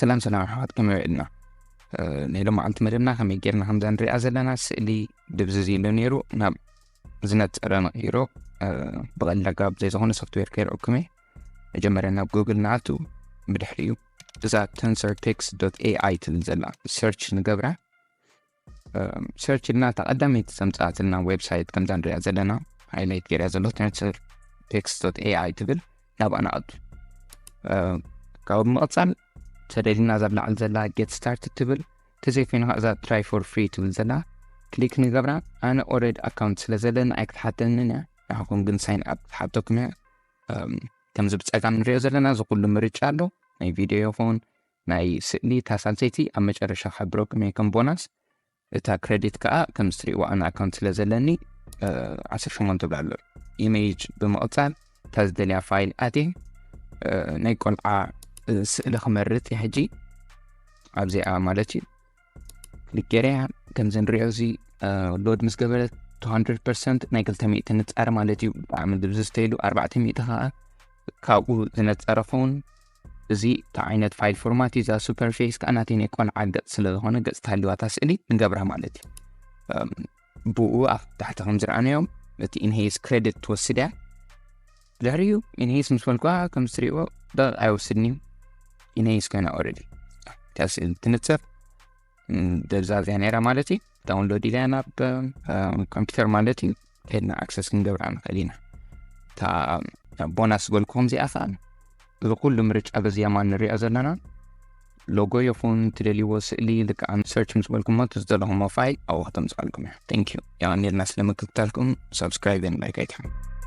ሰላም ሰላም ኣሕዋት፣ ከመይ ውዒልና? ናይ ሎማዓንቲ መደብና ከመይ ጌርና ከምዛ ንሪኣ ዘለና ስእሊ ድብዝዝ ኢሉ ነይሩ ናብ ዝነጸረ ንቕይሮ። ብቐሊል ኣገባብ ዘይዝኾነ ሶፍትዌር ከይርዕኩም እየ። መጀመርያ ናብ ጉግል ንኣቱ፣ ብድሕሪኡ እዛ tensor text dot A I ትብል ዘላ ሰርች ንገብራ። ሰርች ኢልና እታ ቀዳመይቲ ዘምጽኣትና ዌብሳይት ከምዛ ንሪኣ ዘለና ሃይላይት ገይራ ዘሎ tensor text dot A I ትብል፣ ናብኣ ንኣቱ። ካብ ምቕጻል ተደሊና እዛ ኣብ ላዕሊ ዘላ get started ትብል፣ ተዘይኮይኑ ከኣ እዛ try for free ትብል ዘላ ክሊክ ንገብራ። ኣነ ኦልሬዲ ኣካውንት ስለ ዘለኒ ኣይክትሓተንን እያ። ንዓኹም ግን ሳይን ኣፕ ክትሓተኩም እያ። ከምዚ ብጸጋም ንሪኦ ዘለና እዚ ኩሉ ምርጫ ኣሎ። ናይ ቪድዮ ይኹን ናይ ስእሊ እታ ሳልሰይቲ ኣብ መጨረሻ ክሕብረኩም እየ ከም ቦናስ። እታ ክሬዲት ከኣ ከም ዝትሪእዎ ኣነ ኣካውንት ስለ ዘለኒ ዓሰርተ ሸሞንተ ብላ ኣሎ። ኢሜጅ ብምቕጻል እታ ዝደልያ ፋይል ኣትየ ናይ ቆልዓ ስእሊ ክመርጽ እየ ሕጂ ኣብዚኣ ማለት እዩ። ክሊክ ገይረያ ከምዚ ንሪኦ እዚ ሎድ ምስ ገበረት two hundred percent ናይ ክልተ ሚእቲ ንጻር ማለት እዩ። ብጣዕሚ ድብዝዝ ተይሉ ኣርባዕተ ሚእቲ ከኣ ካብኡ ዝነጸረ ኸውን። እዚ እታ ዓይነት ፋይል ፎርማት እዩ። እዛ ሱፐርፌስ ከኣ ናተይ ናይ ቆልዓ ገጽ ስለ ዝኾነ ገጽ ተሃልዋታ ስእሊ ንገብራ ማለት እዩ። ብኡ ኣብ ታሕቲ ከም ዝረኣናዮም እቲ ኢንሄስ ክሬዲት ትወስድ እያ። ድሕሪኡ ኢንሄስ ምስ በልኳ ከም ዝትሪእዎ ደቂቕ ኣይወስድን እዩ። ኢንሄስ ኮይና ኦልሬዲ እታ ስእሊ ትንጽር። ደብዛዝያ ነይራ ማለት እዩ። ዳውንሎድ ኢላ ናብ ኮምፒውተር ማለት እዩ። ከድና ኣክሰስ ክንገብራ ንኽእል ኢና። እታ ቦናስ ዝበልኩኹም እዚኣ ከኣ እዚ ኩሉ ምርጫ በዚ የማን ንሪኦ ዘለና ሎጎ ይኹን ትደልይዎ ስእሊ ልክዓ ሰርች ምስ በልኩሞ እቲ ዝደለኹሞ ፋይል ኣብኡ ከተምፅኣልኩም እያ። Thank you። የቐንየልና ስለ ምክትታልኩም። ሳብስክራይብ ን ላይክ ኣይትሓሙ።